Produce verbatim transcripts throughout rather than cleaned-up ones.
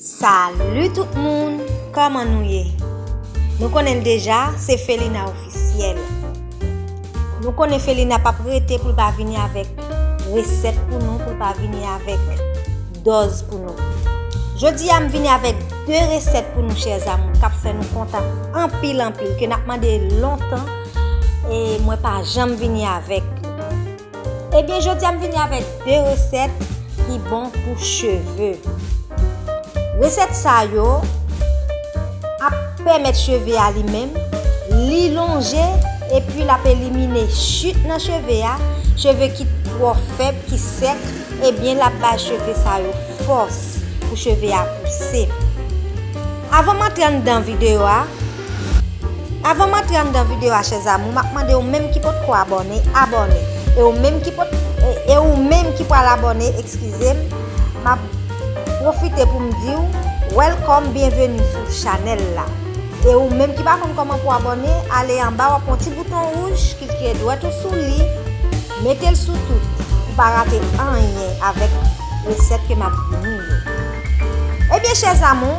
Salut tout moun, kòman nou ye? Nou konnen l deja, se Felina Ofisyèl. Nou konnen Felina p ap rete pou l pa vini avèk resèt pou nou, pou l pa vini avèk dòz pou nou. Jodi a, m vini avèk de resèt pou nou, chè zanmi, k ap fè nou kontan anpil, anpil, ke n ap mande lontan, e mwen pa janm vini avèk li. Ebyen, jodi a, m vini avèk de resèt ki bon pou cheve. Resèt sa yo ap pèmèt cheve a li menm, li lonje, epi l ap elimine chit nan cheve a, cheve ki twò fèb, ki sèk, ebyen, l ap bay cheve sa yo fòs pou cheve a pouse. Avan m antre anndan videyo a, avan m antre anndan videyo a, chè zanmi, m ap mande ou menm ki potko abòne, abòne. E ou menm ki pot, e, e ou menm ki pral abòne, eskize m, m ap pwofite pou m di w, welcome, byenveni sou chanèl la. E ou menm ki pa konn kòman pou abòne, ale anba, w ap wè yon ti bouton wouj, klike dwèt ou sou li, mete l sou tout, pou w pa rate anyen avèk resèt ke m ap vini yo. Ebyen, chè zanmi,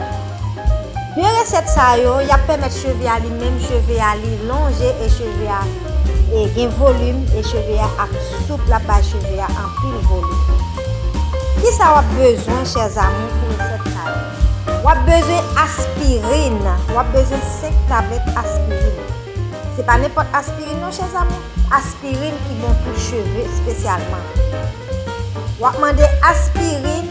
de resèt sa yo, y ap pèmèt cheve a li menm, cheve a li lonje e cheve a, e, gen volim e cheve a ap soup, l ap bay cheve a anpil volim. Kisa w ap bezwen, chè zanmi, pou resèt sa yo? W ap bezwen aspirin, w ap bezwen senk tablèt aspirin. Se pa nenpòt aspirin non, chè zanmi. Aspirin ki bon pou cheve espesyalman. W ap mande aspirin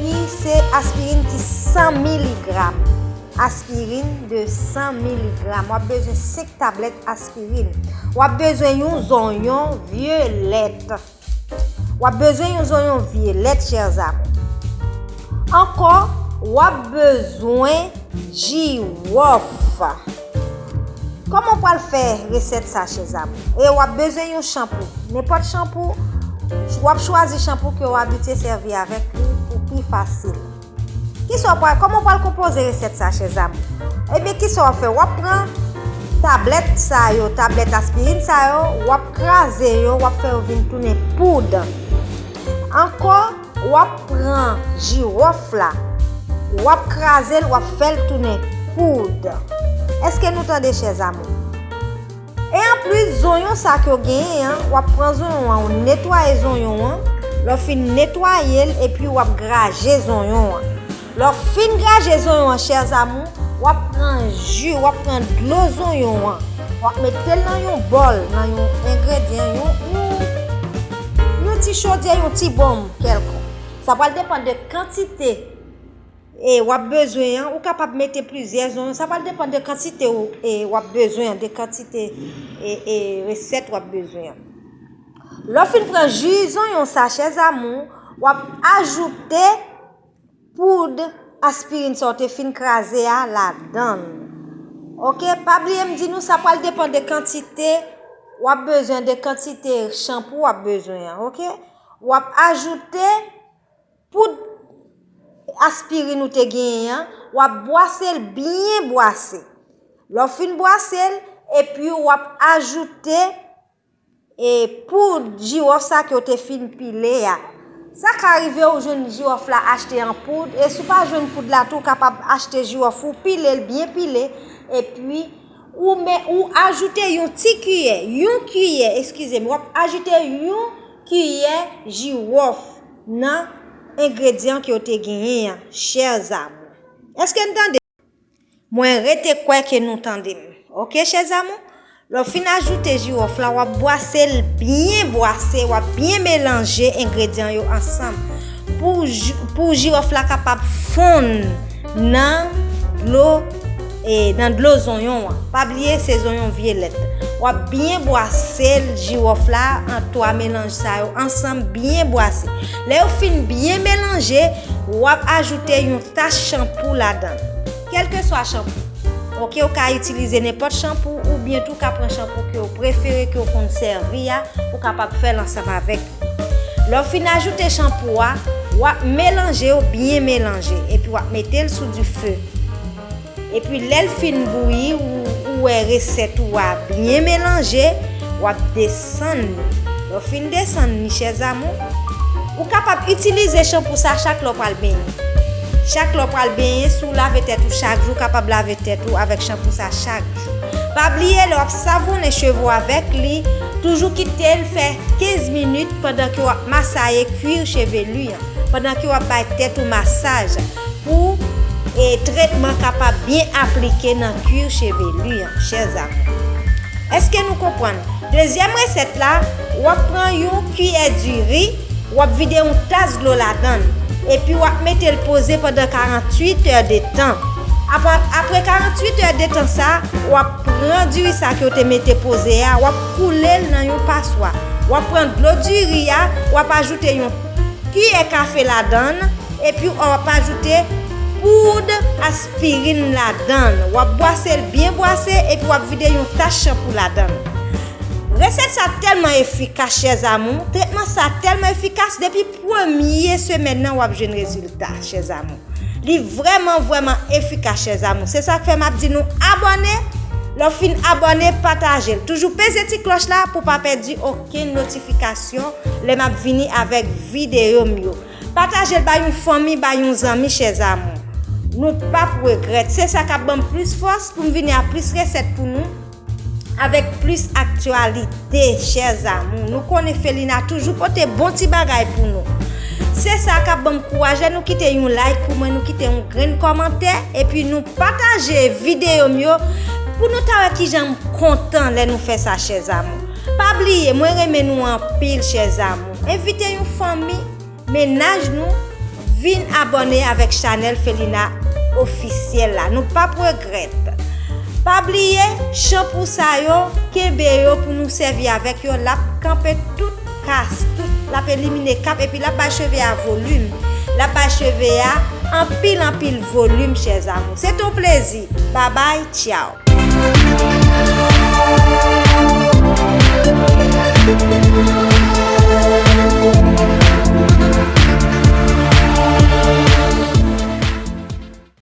ki se aspirin ki san miligram. Aspirin de san miligram. W ap bezwen senk tablèt aspirin. W ap bezwen yon zonyon vyolèt. W ap bezwen yon zonyon vyolèt, chè zanmi. Ankò, w ap bezwen jiwòf. Kòman w pral fè resèt sa, chè zanmi? E w ap bezwen yon chanpou. Nenpòt chanpou, w ap chwazi chanpou ke w abitye sèvi avèk li pou pi fasil. Kisa w pral, kòman w pral konpoze resèt sa, chè zanmi? Ebyen, kisa w ap fè? W ap pran tablèt sa yo, tablèt aspirin sa yo, w ap kraze yo, w ap fè yo vin tounen poud. Ankò, w ap pran jiwòf la, w ap kraze l, w ap fè l tounen poud. Èske nou tande, chè zanmi? E anplis, zonyon sa ke w genyen an, w ap pran zonyon an, w netwaye zonyon an. Lè w fin netwaye l, epi w ap graje zonyon an. Lè w fin graje zonyon an, chè zanmi, w ap pran ji, w ap pran dlo zonyon an. W ap mete l nan yon bòl, nan yon engredyan, yon, yon, yon ti chodyè, yon ti bonm kèlkonk. Sa pral depann de kantite e w ap bezwen an, ou kapab mete plizyè zonyon. Sa pral depann de kantite ou, e w ap bezwen an, de kantite e, e resèt w ap bezwen an. Lè w fin pran ji zonyon sa, chè zanmi, w ap ajoute poud aspirin sa w te fin kraze a ladan l. Oke, pa bliye m di nou sa pral depann de kantite w ap bezwen, de kantite chanpou w ap bezwen an, oke? W ap ajoute poud aspirin ou te genyen an, w ap bwase l byen bwase. Lè w fin bwase l, epi w ap ajoute, e, poud jiwòf sa ke w te fin pile a. Sa ka rive ou jwenn jiwòf la achte an poud, e si w pa jwenn poud la tou, w kapab achte jiwòf ou, pile l byen pile, epi ou men, ou ajoute yon ti kiyè, yon kiyè, eskize m, w ap ajoute yon kiyè jiwòf nan engredyan ke w te genyen an, chè zanmi. Èske n tande? Mwen rete kwè ke nou tande m. Oke, chè zanmi? Lè w fin ajoute jiwòf la, w ap bwase l byen bwase, w ap byen melanje engredyan yo ansanm. Pou ji-, pou jiwòf la kapab fonn nan dlo, e, nan dlo zonyon an. Pa bliye, se zonyon vyolèt. W ap byen bwase l, jiwòf la, an twa melanj sa yo ansanm, byen bwase. Lè yo fin byen melanje, w ap ajoute yon tach chanpou ladan l. Kèlkeswa chanpou. Oke, ou ka itilize nenpòt chanpou oubyen tou w ka pran chanpou ke w prefere, ke w konn sèvi a, ou kapab fè l ansanm avèk li. Lè w fin ajoute chanpou a, w ap melanje yo byen melanje, epi w ap mete l sou dife. Epi lè l fin bouyi, ou, ou wè resèt ou a byen melanje, w ap desann li. Lè w fin desann li, chè zanmi, ou kapab itilize chanpou sa chak lè w pral benyen. Chak lè w pral benyen, si w lave tèt ou chak jou, w kapab lave tèt ou avèk chanpou sa chak jou. Pa bliye, lè w ap savonnen cheve w avèk li, toujou kite l fè kenz minit pandan ke w ap masaye cuir chevelu an, pandan ke w ap bay tèt ou masaj pou e tretman kapab byen aplike nan cuir chevelu an, chè zanmi. Èske nou konprann? Dezyèm resèt la, w ap pran yon kiyè diri, w ap vide yon tas dlo ladan l, epi w ap mete l poze pandan karanntuit è de tan. Apre, apre karanntuit è de tan sa, w ap pran diri sa ke w te mete poze a, w ap koule l nan yon paswa. W ap pran dlo diri a, w ap ajoute yon kiyè kafe ladan l, epi w ap ajoute poud aspirin ladan l. W ap bwase l byen bwase, epi w ap vide yon tas chanpou ladan l. Resèt sa tèlman efikas, chè zanmi. Tretman sa tèlman efikas, depi premye semèn nan, w ap jwenn rezilta, chè zanmi. Li vrèman, vrèman efikas, chè zanmi. Se sa k fè m ap di nou abòne. Lè w fin abòne, pataje l. Toujou peze ti klòch la pou w pa pèdi okenn notifikasyon lè m ap vini avèk videyo m yo. Pataje l bay yon fanmi, bay yon zanmi, chè zanmi. Nou p ap regrèt. Se sa k ap ban m plis fòs pou m vini ak plis resèt pou nou, avèk plis aktyalite, chè zanmi. Nou konnen Felina toujou pote bon ti bagay pou nou. Se sa k ap ban m kouraj. Lè nou kite yon like pou mwen, nou kite yon grenn kòmantè, epi nou pataje videyo m yo pou nou ta wè kijan m kontan lè nou fè sa, chè zanmi. Pa bliye, mwen renmen nou anpil, chè zanmi. Envite yon fanmi, mennaj nou, vin abòne avèk chanèl Felina Ofisyèl la. Nou p ap regrèt. Pa bliye, chanpou sa yo, kenbe yo pou nou sèvi avèk yo. L ap kanpe tout kas, tout, l ap elimine kap, epi l ap bay cheve a volim. L ap bay cheve a anpil, anpil volim, chè zanmi. Se te yon plezi. Babay, tchaw.